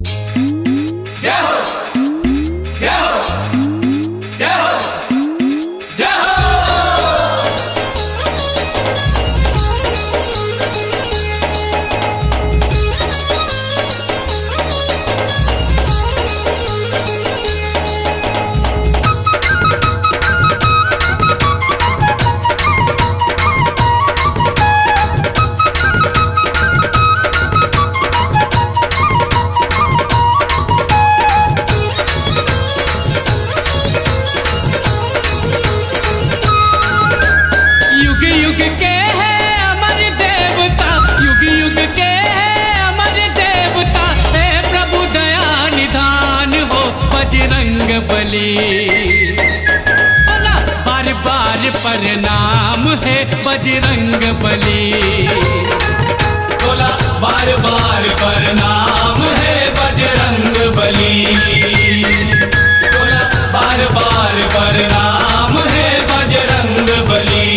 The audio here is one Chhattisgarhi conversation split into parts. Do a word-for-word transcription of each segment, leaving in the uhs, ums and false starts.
जय हो, जय हो, जय हो, जय हो। युग युग के है अमर देवता, युग युग के है अमर देवता, हे प्रभु दया निधान हो बजरंग बली। बोला बार बार प्रणाम है बजरंग बली। बोला बार बार प्रणाम है बजरंग बली। बोला बार बार प्रणाम है बजरंग बली।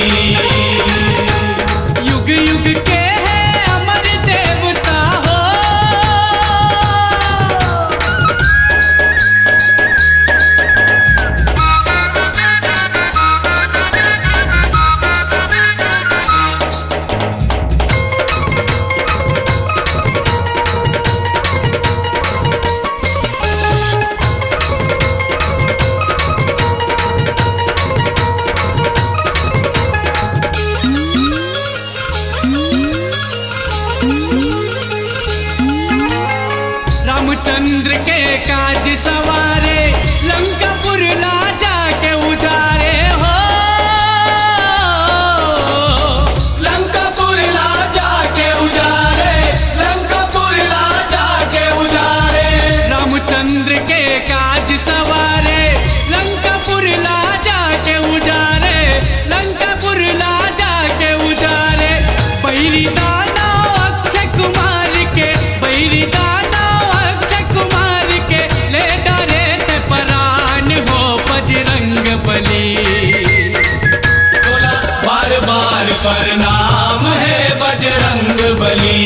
युग युग के है अमर देवता हो। रामचंद्र के काज सवारे, लंकापुर ला जाके उजारे हो। लंकापुर ला जाके उजारे, लंकापुर ला जाके उजारे। रामचंद्र के काज सवारे, लंकापुर ला जाके उजारे, लंकापुर ला जाके उजारे। बैरी दानव अक्षय कुमार के, बैरी दानव अक्षय कुमार के, ले डारे ते परान हो बजरंग बली। बोला बार बार प्रणाम है बजरंग बली।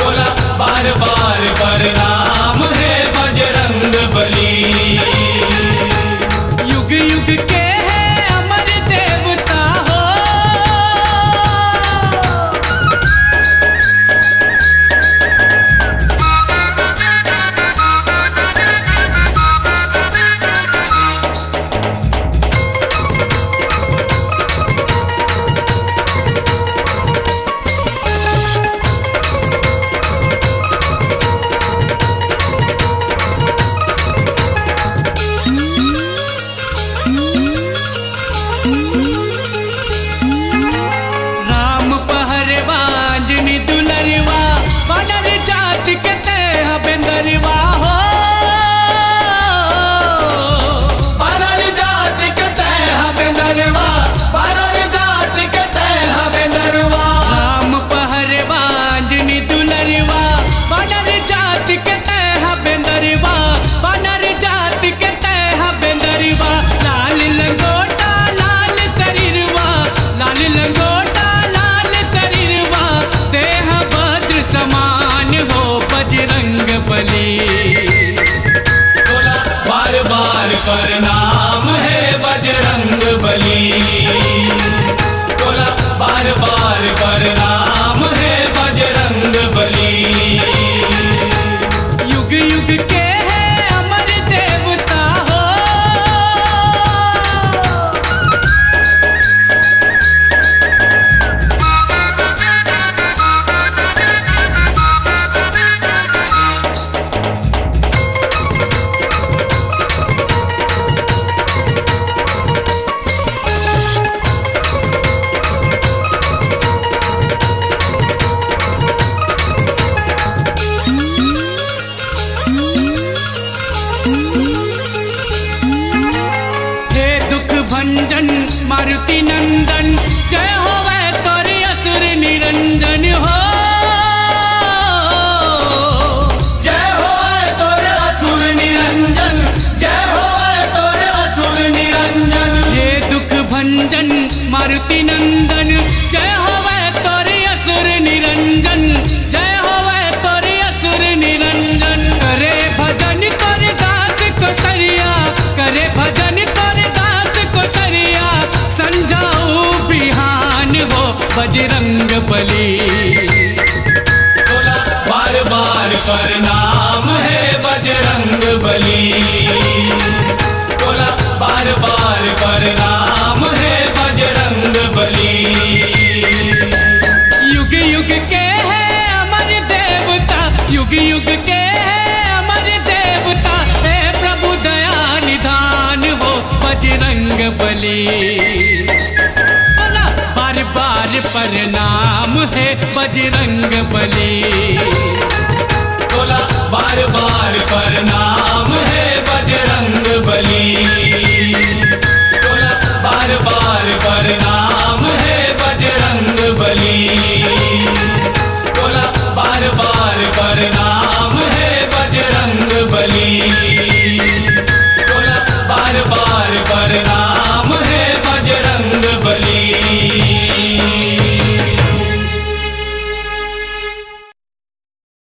बोला बार बार प्रणाम है बजरंग बली। युग युग के है अमर देवता हो। बली। बोला बार बार प्रणाम हे बजरंग बली। बोला बार बार प्रणाम हे बजरंग बली। युग युग के हे अमर देवता, युग युग के हे अमर देवता, हे प्रभु दया निधान हो बजरंग बली। बोला बार बार प्रणाम हे बजरंग बली।